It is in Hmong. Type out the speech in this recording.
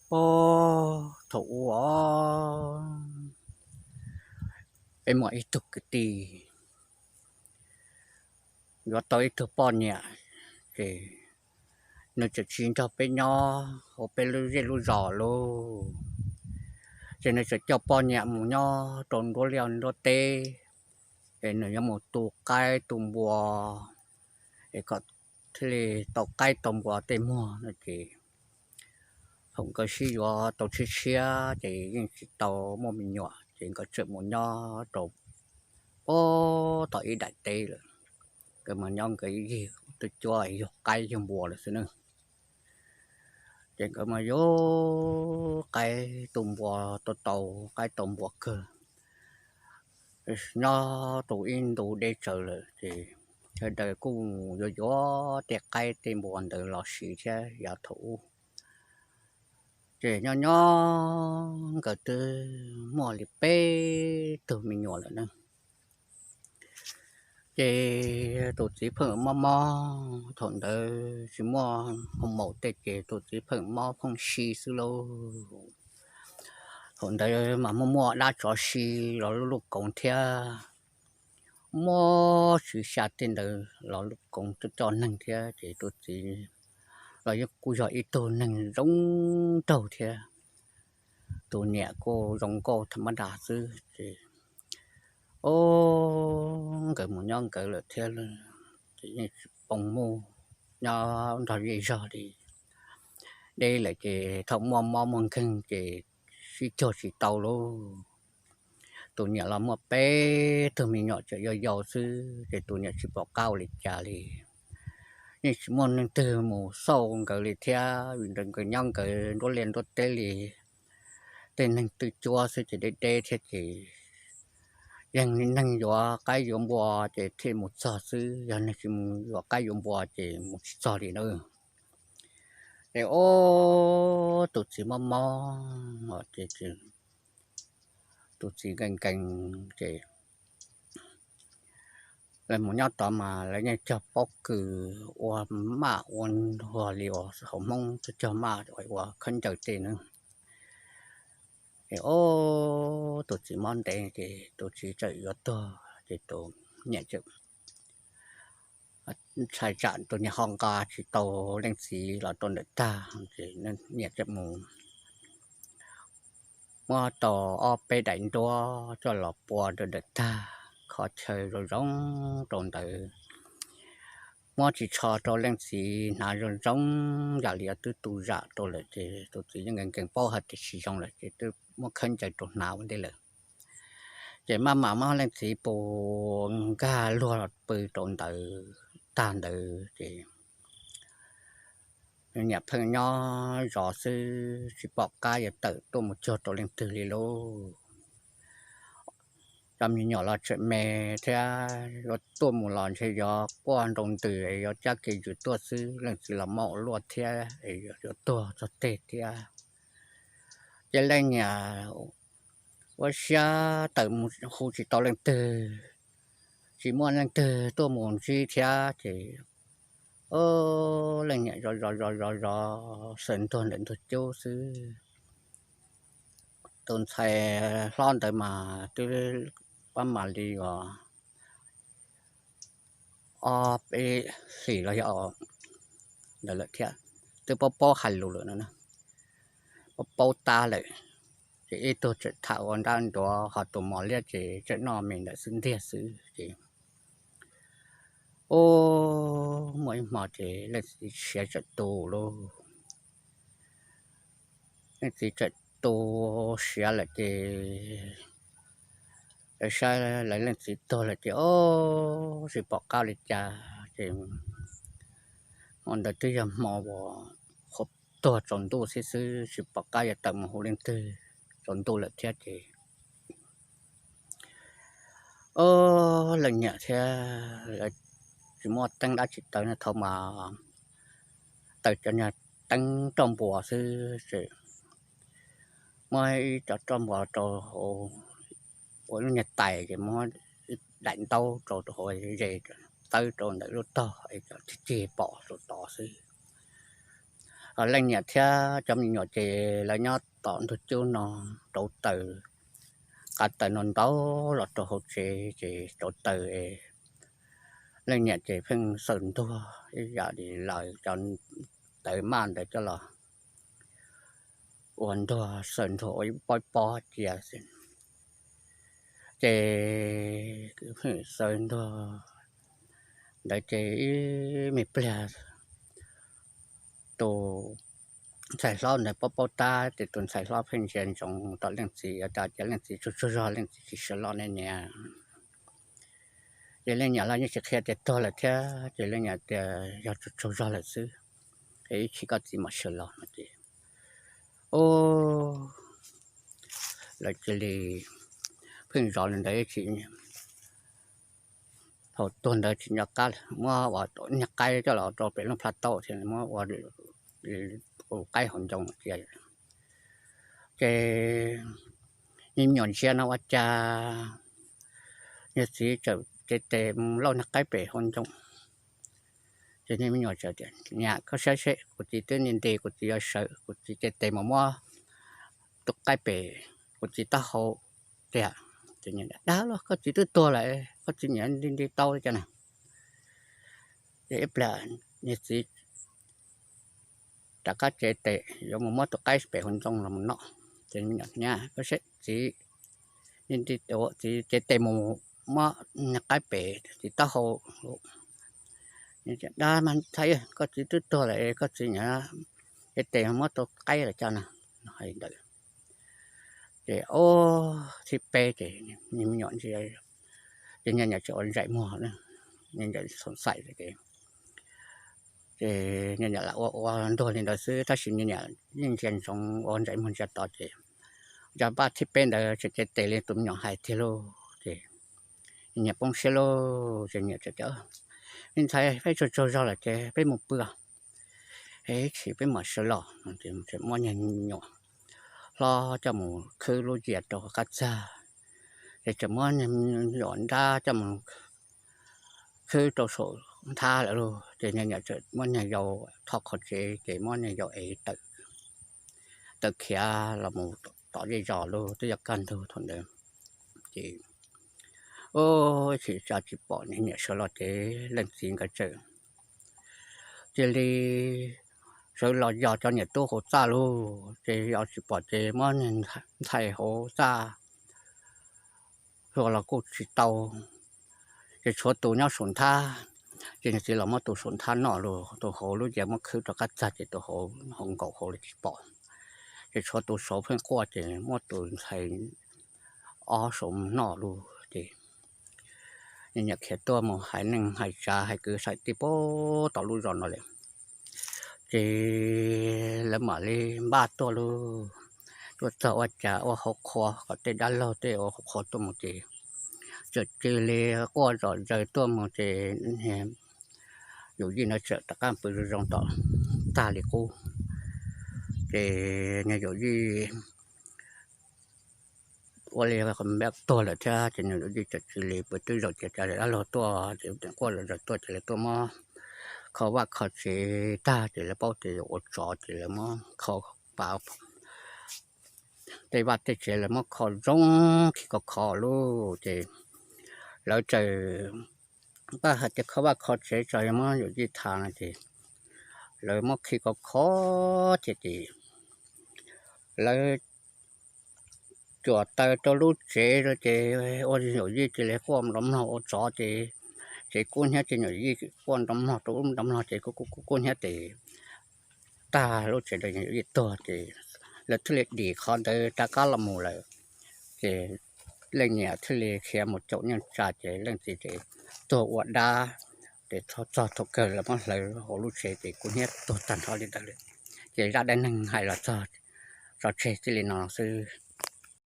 Puag thaum ub os, peb muaj ib tug kwv tij yuav tau ib tug poj niam, ces nws tseem tsis nrog peb nyob hauv peb lub zej lub zos lauj. Ces nws tseem coj poj niam mus nyob rau nruab liaj nruab teb, es nws yuav mus tu qaib tu npua, es kom thiaj li tau qaib tau npua tej muag no ces thaum nkawd sib yuav tau tshiab tshiab ces yeej tsis tau muaj me nyuam, ces nkawd tseem mus nyob rau puag tom ib daim teb lawm. Nkawd mus nyob nkawd ib yig twb cuab yug qaib yug npua lawm xwb na. Ces nkawd mas yug qaib tu npua, tau tau qaib tau npua kawg, nyob rau ib ntu deb tsawv lawm ces sawv daws kuj yuav yuav tej qaib tej npua ntawd los siv thiab yav thaum ub. Ces nyob nyob nkawd twb muaj li peb tug me nyuam lawm na. Ces tus txiv pheej mob mob, thaum ntawd tsis muaj hoo maum tej ces tus txiv pheej mob pheej si xwb lauj. Thaum ntawd mas muaj muaj dab tsov si los lub lub koov thiab, muaj tswv xya tej ntawd los lub koov coj neeg thiab ces tus txiv los yeej kuj yog ib tug neeg zoo nraug thiab. Tus niam kuj zoo nkauj tham mab das xwb ces, o, nkawd mus nyob nkawd lawm thiab, ces yeej tsis poob mus nyob nrog zej zog li. Deb lawm ces thaum muaj mob muaj nkeeg ces sib cuag tsis tau lauj. Tus niam los muaj peb tug me nyuam tseem yau yau xwb ces tus niam tsis pom qab ua li cas li. Yeej tsis muaj neeg twg mus xauj nkawd li thiab, vim nkawd nyob nkawd nruab liaj nruab teb li, tej neeg twb cuab xwb ces deb deb thiab ces yeej neeg yuav qaib yuav npua ces thiaj mus txog xwb, yog neeg tsis mus yuav qaib yuav npua ces mus tsis txog li na. Es o, tus txiv mob mob ces tus txiv nkees nkees ces lawv mus nyob tod mas lawv yeej cog pob kws ua maj ua nruag li uas hauv Hmoob cog cog maj ua khaub ncaws tej na. Es o, tus txiv mob ntev ces tus txiv txawm yuav tuag ces tus niam txawm ntshai tsam tus niam ho nqa tsis tau leej txiv los rau ntawm tag ces niam txawm mus muab tau ob peb daim nruab coj los pua rau ntawm tag, kho chaw zoo zoo rau ntawd, muab ris tsho rau leej txiv hnav zoo zoo, yam li twb tu zam rau lawm ces tus txiv yeej nkees nkees paub hais tias tsis zoo lawm ces twb muab khaub ncaws rau hnav ua ntej lawm. Ces maj mam muab leej txiv pus nkag luag pw rau ntawd tag ntawd ces niam pheej nyob zov xwb tsis pom qab yuav tawm tuaj mus cuag rau leej twg li lauj. Cov me nyuam los tseem me thiab, yuav tuaj mus los ntshe yuav quaj nroo ntws, yuav cab kev ywm tuaj xwb, leej txiv los mob ua luaj thiab, yuav tuag txog teg thiab. Ces leej niam ua siab tawm mus hu tsis tau leej twg, tsis muaj leej twg tuaj mus ntsib thiab ces leej niam zov zov zov zov zov sawv ntuag ntawm ntug cub xwb. Tus ntxhais hlob ntawd mas twb pab mam li uas ob peb hlis los yog ntawd lawm thiab, twb paub paub hais lus lawm no, paub paub tab lawm. Ces ib tug tseem tham ua nrab nruav, ho tus mos liab ces tseem noj me ntawm xub ntiag xwb ces, u, muaj ib hmo ces leej txiv siav tseem tu lauj. Leej txiv tseem tu siav lawm ces lawv saib lawv leej txiv tuag lawm ces, o, tsis pom qab li cas ces hmo ntawd twb yog hmo uas qhuav tuag tsaus ntuj xib xwb, tsis pom qab yuav tawm mus hu leej twg, tsaus ntuj lawm thiab ces, o, leej niam thiab lawv tsis muaj teeb dab tsi taws no, thaum mas taws cov niag teeb roj npua xwb ces muab ib co roj npua rau hauv, ua lub niag tais ces muab ib daim ntaub rau hauv ze, tawb rau ntawm lub tog es cig pom saum tod xwb. Ho leej niam thiab cov me nyuam ces lawv nyob tom ntug cub no rauv taws, qav taws no ntau los rau hauv tsev ces rauv taws. Leej niam ces pheej xaws ntuag ib yam li lawv cov tawv maj ntawd coj los ua ntuag, xaws ntuag ua ib pob ib pob cia xwb. Ces pheej xaws ntuag ntawd ces ib me pliag tus ntxhais hlob ntawd paub paub tab ces tus ntxhais hlob pheej ntsia ntsoov tom leej txiv, ua cas leej txiv tsaug tsaug zog, leej txiv tsis sawv los ne niam. Ces leej niam los yeej tsis qhia tias tuag lawm thiab, ces leej niam tias yog tsaug tsaug zog lawm xwb, es ib chim koj txiv mam sawv los no ces, o, lawv cia li pheej zov li ntawd ib chim. Thaum tuag ntawd tsis nco qab lawm, muab ua niag qaib coj los rau pem looj plhaub taub thiab muab ua ua qaib hauv ncoo cia. Ces niag me nyuam ntsia no ua cas niag txiv txawm cev tes mus lauj niag qaib pem hauv ncoo. Ces niag me nyuam txawm tias, niam, koj saib seb, kuv txiv twb nti nti, kuv txiv yuav sawv, kuv txiv cev tes mus muab tus qaib pem kuv txiv taub hau tiag. Ces niam, dag los, koj txiv twb tuag lawm, koj txiv niam nti nti tau li cas na. Ces ib pliag niag txiv rov qab cev tes yuav mus muab tus qaib pem hauv ncoo los mus noj. Ces me nyuam, niam, koj saib, txiv nti nti, txiv cev tes mus muab niag qaib pem txiv taub hau. Dag mas ntxhais, koj txiv twb tuag lawm, koj txiv niam cev tes muab tus qaib los cas na, hais ntawd. Ces ob thib peb ces niag me nyuam ntsia, ces niag niam tseem ua ntsais muag, niag niam xoom xaim ces, ces niag niam lam ua ua ntuag li ntawd xwb tab sis niag niam yeej ntsia ntsoov ua ntsais muag ntsia tod ces, cov pab thib peb ntawd tseem cev tes li tus me nyuam hais tiag lauj. Ces niam poob siab lauj, ces niam txawm tias, me ntxhais, peb tsaug tsaug zog lawm ces peb mus pw, ib chim peb mam sawv los. Ces muab niag me nyuam hlob coj mus khwb lub yias rau qab txag, ces tseem muab niag me nyuam nrab coj mus khwb rau saum nthab lawm lauj. Ces niag niam txawm muab niag yau tho qhov tsev ces muab niag yau ev tawm khiav los mus tom zej zos lauj, twb yog kaj ntug thaum ntawd. Ces ib chim tsa tsis pom niag niam sawv los ces leej txiv nkawd txawm cia li sawv los yos cov niam tub hauv txaj lauj. Ces yos tsis pom ces muab niag ntxhais hauv txaj hlua los kuj tsis tau. Ces tshuav tus nyob saum nthab, ces niag txiv los muab tus saum nthab noj lauj, tus hauv lub yias muab khwb rau qab txag ces tus hauv hauv nkaus hauv los tsis pom. Ces tshuav tus saud pheej quaj ces muab tus ntxhais ob saud noj lauj. Ces niag niam khiav tuaj mus hais neej hais tsav hais kwv hais tij puag tom lub zos no lawm. Ces lawv mam li npaj tuaj lauj. Tuaj txog ua cas ua hauv qhua kom tej dab laug tej ua hauv qhua tuaj mus ces txawm cia li quaj zom zaws tuaj mus ces yawm yij no txawm rov qab pw zoo zoo tom tag li qub. Ces niag yawm yij ua li tuag lawm thiab ces niag yawm yij txawm cia li pw twb zaum ces cas dab laug tuaj ces quaj zom zaws tuaj ces lawv tuaj muab kho vaj kho tsev tag ces lawv paub tias yuav ua tsov ces lawv muab kho pa tej vaj tej tsev lawv muab kho zoo khi khov kho lauj. Ces lawv txawm npaj hais tias kho vaj kho tsev tso, yog muab yawm yij tham no ces lawv muab khi khov kho ces, ces lawv cuam taws rau lub tsev ces ua yawm yij cia li quaj nrov mlog ua tsov ces tsev kub hnyiab ces yawm yij quaj nrov mlog rau ub nrov mlog ces kub kub kub hnyiab ces tag lub tsev ntawd yawm yij tuag ces lawv thiaj li dim qhov ntawd rov qab los mus lawm. Ces leej niam thiaj li khiav mus caum neej tsa ces leej txiv ces tuag ua dab. Ces txog thaum kawg lawv muab hlawv hauv lub tsev ces kub hnyiab tuag tag nrho li ntawd lawm. Ces zaj dab neeg hais los txog tso tseg txij li no xwb.